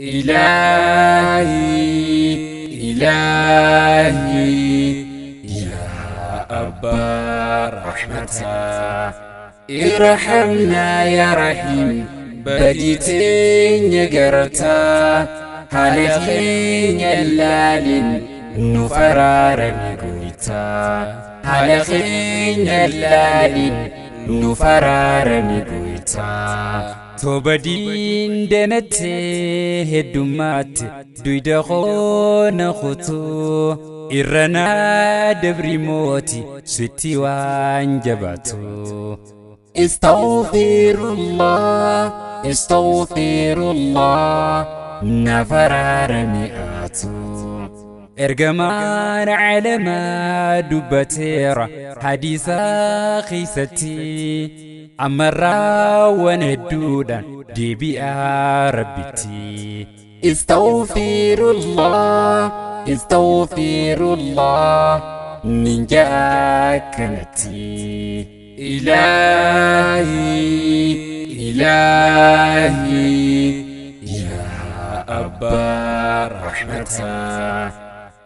إلهي إلهي يا أبا رحمتا ارحمنا يا رحيم بديتين يقرتا هالخين اللالين نفرار مقويتا هالخين اللالين نفرار مقويتا Toobadiin danatee heddummaatti duyda qoona kutuu irra naa dabri mooti sitti waan jabaatu. استغفر الله استغفر الله نفرار مئات Ergamaan calamaa dubbateera hadiisaa keessatti ammarraa waan hedduudhaan deebi'aa rabbitti. استغفر الله استغفر الله من جاكنتي إلهي إلهي يا أبا رحمتا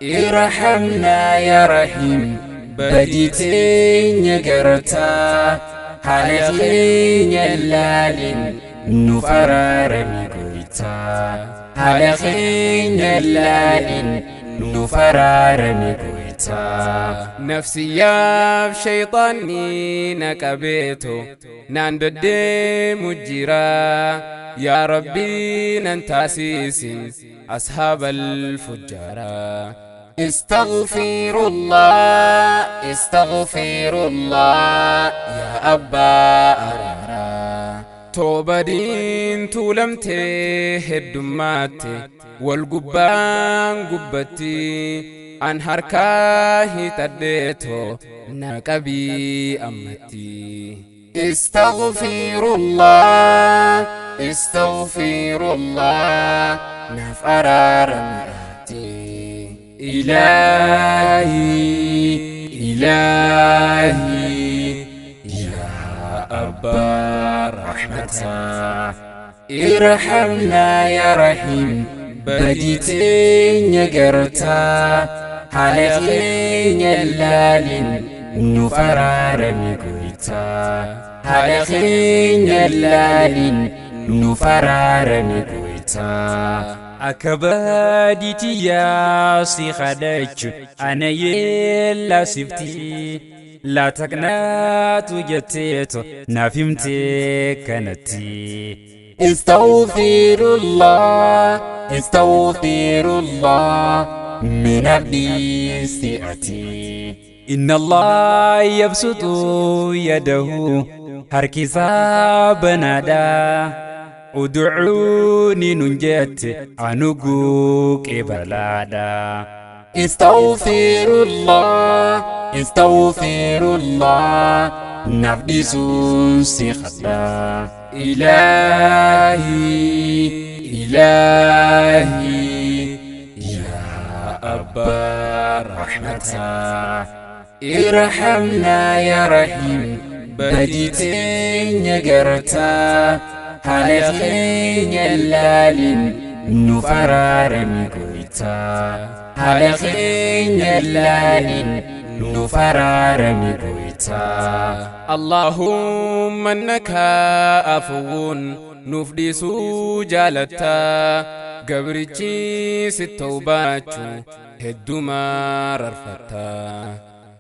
ارحمنا يا رحيم بديتين يقرتا هالخين اللالين نفرار مقويتا هالخين اللالين نفرار مقويتا Nafsiyyaaf shayxaanni na qabeeto naan deddeemu jira yaa Rabbii nan taasisin ashaabal fujjaaraa. استغفر الله استغفر الله يا أبا أرارا Toobadiin tuulamtee heddummaatti wal gubbaan gubbatti an harkaa hiixadheetoo na qabii ammatti. استغفر الله استغفر الله نفرار مراتي إلهي إلهي يا أبا رحمتا ارحمنا يا رحيم بديتين يقرتا هالخين اللالين نفرار مقويتا هالخين اللالين نفرار مقويتا Akka baadiyyaa si kadhachu ana yeellaasifti laa taqnaatu jetteeto naaf himtee kanatti. استغفر الله استغفر الله من البيسئتي إن الله يبسط يده harkisaa banaadha. Ud'uuni nun jette anuguu qeebalaadha. استغفر الله استغفر الله نفدي سخدا إلهي إلهي يا أبا رحمتا ارحمنا يا رحيم بديتين يقرتا هالخين اللالين نفرار مقويتا هالخين اللالين نفرار مقويتا Allahumma innaka afuwwun nuuf dhiisuu jaalatta gabrichi si tawbaachuu heddumaa rarfatta.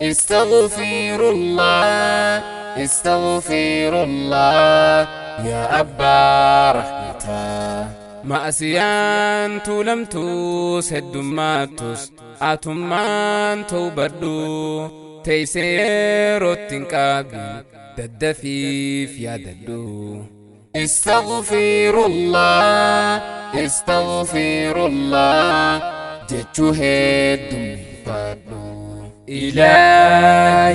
استغفر الله استغفر الله يا أبا رحمتا Ma'asiyaan tuulamtus heddummaattus atummaan tawbadhu teessee yerootti hin qabin daddafiif yaadadhu. استغفر الله استغفر الله جتشو هدم فادو إلهي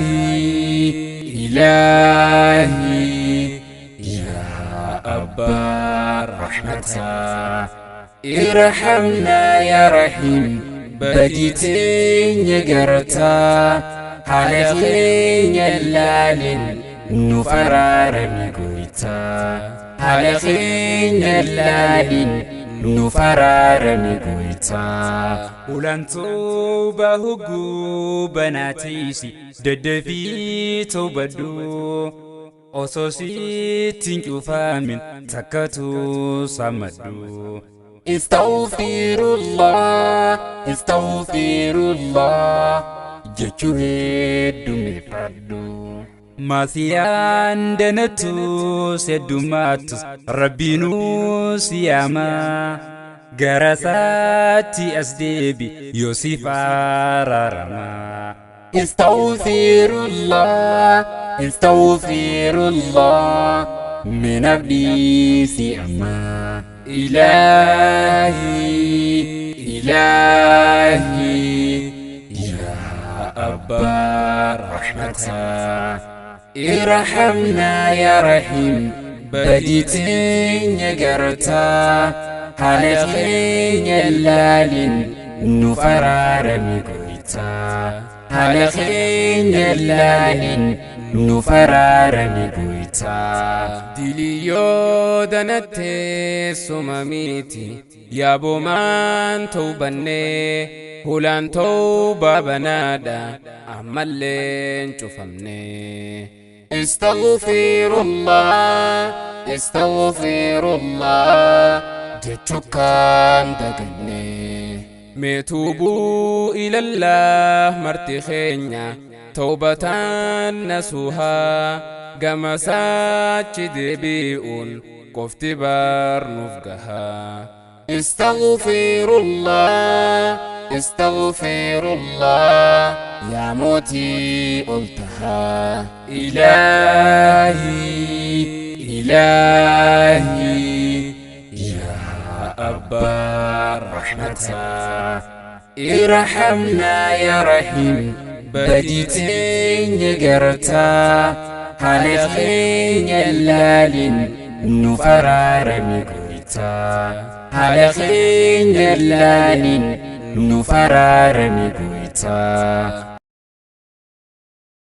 إلهي يا أبا رحمتا ارحمنا يا رحيم بديتين يقرتا هالخين اللالين نفرار مقويتا هالخين اللالين Nuuf araarami goytaa. Ulaan tooba hogguu banaatiisi daddafii toobadhu osoo sitti hin cufamin takkatu samadhu. Istaghfirullah, istaghfirullah jechuu heddumeeffadhu. Maasiyaan danattus heddummaattus rabbiinuu si yaama gara isaatti as deebi yoo si araarama. Istaghfirullah, istaghfirullah min abdii si amma. Ilaahi, Ilaahi, yaa abbaa rahmataa. Irhamnaa yaa rahiim badii teenya gartaa haala keenya ilaalin nuuf araarami goytaa. Haala keenya ilaalin nuuf araarami goytaa. Diliyyoo danattee suma miti yaabomaan tawbannee hulaan tawbaa banaadha ammallee hin cufamne. Istaghfirullah, istaghfirullah jechuu kan daganne. Mee tuubuu ilallah marti keenya tawbataan nasuuhaa gama saachi deebi'uun qofti barnuuf gahaa. Istaghfirullah, istaghfirullah yaa mootii ol tahaa. Ilaahi, Ilaahi, yaa abbaa rahmataa. Irhamnaa yaa rahiim badii teenya gartaa haala keenya ilaalin nuuf araarami goytaa. Haala keenya ilaalin nuuf araarami goytaa.